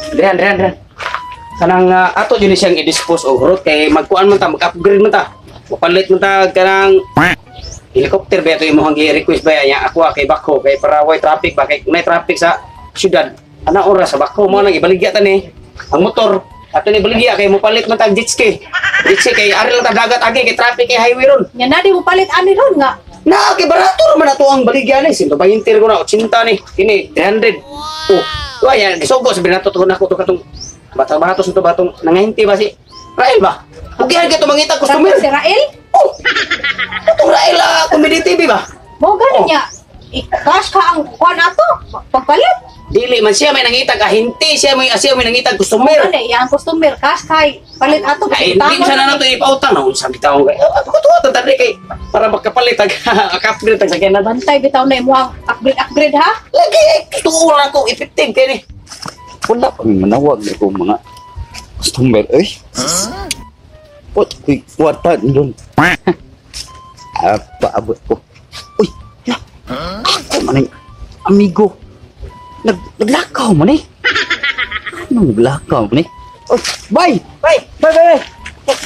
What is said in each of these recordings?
Drehan, drehan, drehan. Kanang ato jud ni siyang i-dispose og route kay magkuan man ta, mag-upgrade man ta. Mapalit man ta kanang helicopter ba ito imong gi-request ba niya ako kay bako kay para way traffic ba kay may traffic sa syudad. Ana oras sa bako mo nang ibaligya ta ni ang motor ato ni ibaligya kay mopalit man ta og jet ski. Jet ski kay ari lang ta dagat agi kay traffic kay highway ron. Nya na di mo palit ani ron nga. Na kay barato ra man ato ang baligya ni 120 ko na 80 ni kini 300. Oh, wa yan gisugo sabi nato to nako to katong bata-bato sa to batong nangahinti ba si Rael ba? Ugihan kay to mangita customer. Si Rael? Oh. Katong Rael Comedy TV ba? Mo gani Oh. niya. I-cash ka ang kuan ato pagpalit. Dili man siya may nangitag ahinti siya may nangitag Mo customer. gani iya ang customer cash kay palit ato. Ay, hindi sana nato ipautang na unsa bitaw kay. Ako to tadi kay para makapalit ag upgrade tag sakyanan. Bantay bitaw na imong upgrade upgrade ha. Lagi ay tuon ako effective kay ni. Wala pa may manawag na akong mga customer, eh. Pot, uy, kwarta doon. Ah, paabot ko. Uy, ya. Ako man ang amigo. Naglakaw man eh. Anong naglakaw man eh? Uy, bye! Bay, Bye, bye, bye!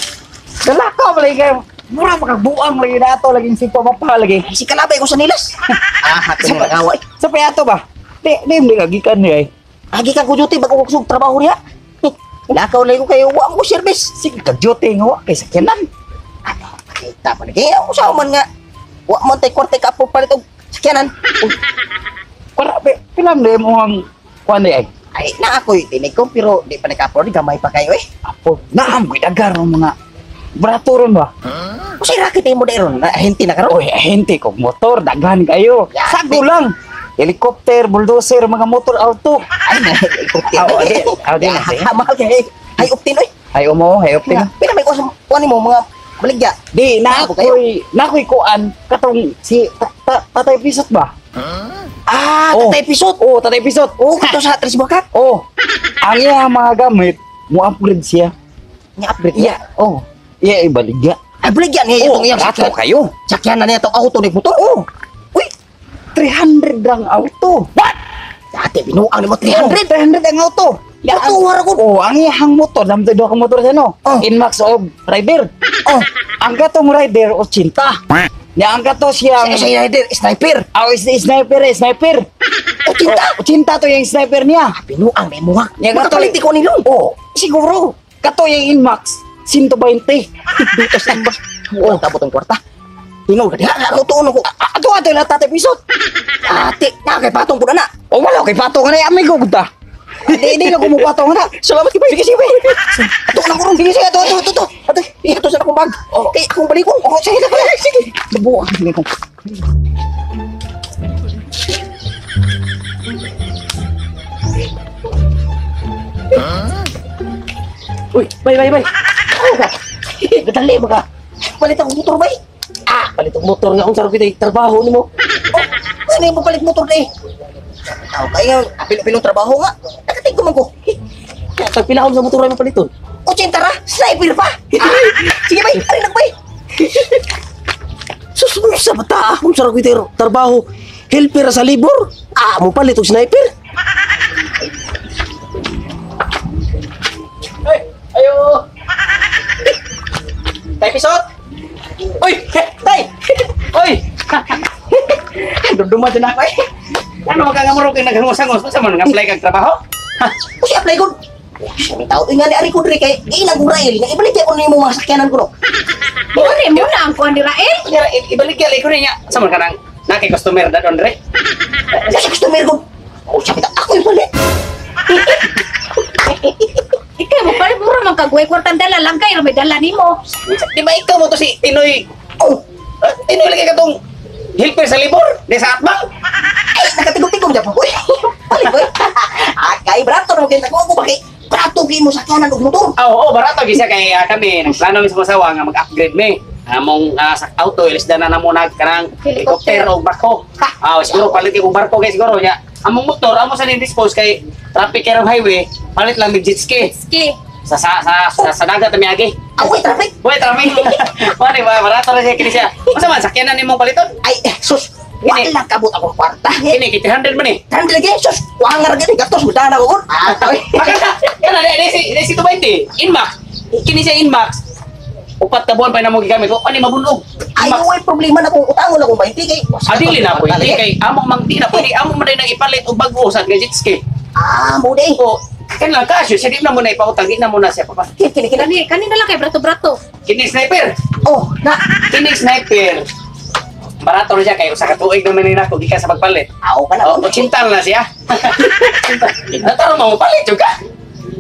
Naglakaw man lagi kayo. Mura makagbuang lagi na ato, laging si Papa lagi. Si kalabay ko sa nilas. Ah, hato mo nag-away. Sa payato ba? Di, di, di, kagikan niya eh. Agi ka ko duty bago ko trabaho niya. Lakaw lang ko kayo, wa mo ko service. Sige, kag-duty nga wa kay sakyanan. Ano, pakita pa lagi. Ako sa man nga. Wa man tay kwarta ka po palit og sakyanan. Para, pila na mo ang kuan ay. Ay, na ako'y tinig ko pero di pa naka-afford, gamay pa kayo eh. Apo, naam ko'y dagar ng mga barato ron ba? Usay rakit mo dairon, na ahente na karon. Oy, ahente kog motor, daghan kayo. Ya, Sago lang. Helicopter, bulldozer, mga motor auto. Ay, na helicopter. Ah, o, di. Ah, di na, di. Mahal kay hay optin oy. Ay umo, hay optin. Pila may kuan kuan nimo mga baligya. Di na Ako kayo. ako'y na ako'y kuan katong si Tatay Pisot ba? Ah, Oh. Tatay Pisot. Oh, Tatay Pisot. Oh, kato sa Tres Bukat. Oh. Ang iya mga gamit, mo upgrade siya. Nya upgrade niya. Iya, oh. Iya ibaligya. Ay, baligya niya Oh, itong iyang barato sakyan. kayo. Sakyan na niya itong auto ni motor. Oh, Uy, 300 ang auto. what? Dati binuang nimo 300. 300 ang auto. Ya, tuwar ko. Oh, ang iyang motor, namtay duha ka motor siya no. Oh. Inmax og rider. Oh, Ang katong rider 80. Nya ang kato siyang sa rider, sniper. Oh, is sniper, eh, sniper. 80. Oh, 80 to yung sniper niya. Binuang nimo ha. Nya kato- Makapalit ko nilo. Oh, siguro. Kato yung Inmax 120. Dito sa inbox. Oh, tabot ang kwarta. Tinol ka diha, ako tuon ko. Ato ato lang Tatay Pisot. Ate, na kay patong pud na. Oh, wala kay patong na amigo gud ta. Di di lang kumupatong na. Salamat kay bay. Sige sige. bay. Ato lang ko ron. Sige sige ato ato ato. Ato, ito sa akong bag. Oh. Kay akong balikon. Oh, sige sige. Sige. Buang ni ko. Uy, bay bay bay. Ano ka? Gadali ba ka? Palit akong motor bay. Ah, palit og motor nga unsa ra kitay trabaho nimo. Oh, ano yung palit motor na eh? Tao kayo, apil-apil trabaho nga. Nakatingko man ko. Tag pila sa motor ay mapaliton. 80 ra, sniper pa. Sige bay, ari lang bay. Sus, sa bata, unsa ra kitay trabaho? Helper sa libor. Ah, mo palit og sniper. Ay, ayo. Tay Pisot. Uy, tay. Uy. Duduma din ako eh. Ano makangamuro kay naghangos-hangos sa man nga-apply kag trabaho? Kasi apply ko. May tao nga ni ari ko diri kay ilang kong Rael nga ibalik ko nimo mga sakyanan ko no. Mo ni mo na ang kuan ni Rael. Kunyara, ibalik ko niya. Sa man kanang naki customer da don re. Sa customer ko. Oh, sabi ta ako yung palit. Ikaw mo palit mura man kag way kwartang dala lang kay may dala nimo. Di ba ikaw mo to si Tinoy? Oh, Tinoy lagi katong helper sa libor, di sa atbang. ay nakatigom-tigom japon ko. Palit ko. Ah, kay brato no kay ko ba kay brato kay mo sakyanan og motor. Ah, oo, barato gisa kay kami nagplano mi sa masawa nga mag-upgrade mi. Among sa auto ilisda na namo nag kanang helicopter Helicopter. og barko. Ah, siguro palit kog barko kay siguro nya. Among motor amo sa dispose kay traffic kay highway, palit lang mig jet ski. Ski. Sa dagat mi agi. Ako'y traffic. Boy, traffic. Mani ba barato ra siya kini siya. Unsa man sakyanan nimong paliton? Ay, sus. Wala lang kabot akong kwarta. Kini kay 300 man eh. Tan lagi sus, wang ra gani gatos mo dana ko. Ah, oy. Makaka, kana di si 220. Inmax. Kini siya Inmax. 4 ka buwan pa na mo gigamit. Wa pa ni mabulog. Ay, way problema na kung utangon akong 20 kay. Adili na pwede kay amo mang di na pwede amo man nang ipalit og bag-o sa jet ski. Ah, mo day. O kan lang kasyo siya di na mo na ipautang, di na mo na siya papa. Kini kini. Kani kani na lang kay brato-brato. Kini sniper. Oh, na. Kini sniper. Barato na siya kay usa ka tuig naman ni nako gikan sa pagpalit. Aw ka na. O, 80 na siya. Nataro mo palit jud ka.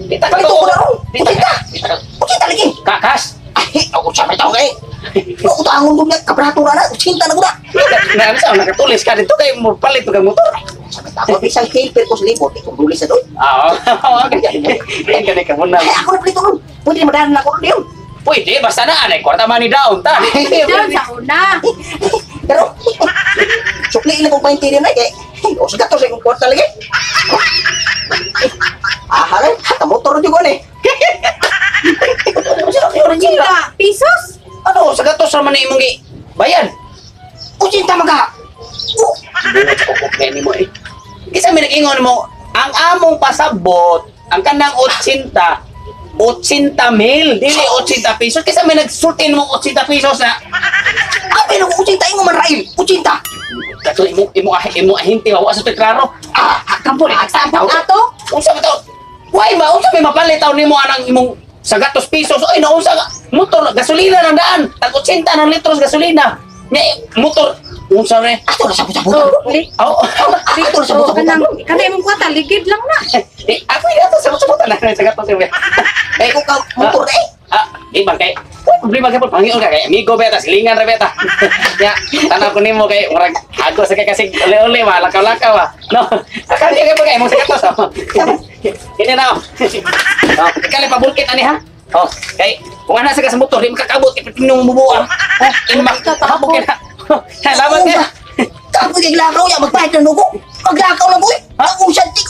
Di ta Palit ko na ron. Di ta ka. Di ta ka. 80 lagi. Kakas. Ay, ako sa may tao kay. No, utangon ko niya, kabrato na na, 80 na ko na. Na ano sa nakatulis ka dito kay mo palit og motor. Sa may tao, bisang helper ko sa libot, ikaw dulis na doon. Ah, okay. Kani ka muna. Ay, ako na palito ron. Pwede madahan na ako ron yun. Pwede, basta na, anay, kwarta money down, ta. Down sa una. Pero, sukliin na kong 20 rin na, kay, o sa gatos, kung kwarta lagi. Ah, halay, hata motor rin yun eh. Chika, pesos? Ano, sa gatos naman na imong bayad. 80 maga. Oh, Bungot sa kukok ni mo eh. Kisa may nag-ingon mo, ang among pasabot, ang kanang 80, 80 mil, dili 80 pesos. Kisa may nagsultin mo 80 pesos na, Abi na 80 ingo man Rail, 80. kato imo imo imo ahinti wa sa klaro. Ah, Kampo ni nagsampot ato. Unsa ba to? Why ba unsa may mapalit taon nimo anang imong sa gatos pesos? Oy, naunsa ka? Motor gasolina ng daan, tag 80 ng litros gasolina. Nya motor unsa re? Ato na sabot-sabutan. Oh, li Oh, Ato na oh, sabot-sabutan. kanang kanang imong kwarta ligid lang na. eh, ako yung ato sa sabutan na sa gatos. Eh, Kung ka motor na eh. Ah, di ba kay uy, problema kay panghion ka kay amigo beta silingan ra beta. Ya, tanaw ko nimo kay murag hago sa kay kasi uli-uli ma lakaw-lakaw ah. No. Akal kay kay mo sa gatos. Oh. Kini na. Oh, oh ikali pabulkit ani ha. Oh, kay kung ana sa ka sa motor di makakabot kay pinong mubuang. Oh, in Ikaw, makabot na. Salamat kay. Kapoy kay lakaw ya magpahit ng nugo. Maglakaw lang ko eh. Ang usad ti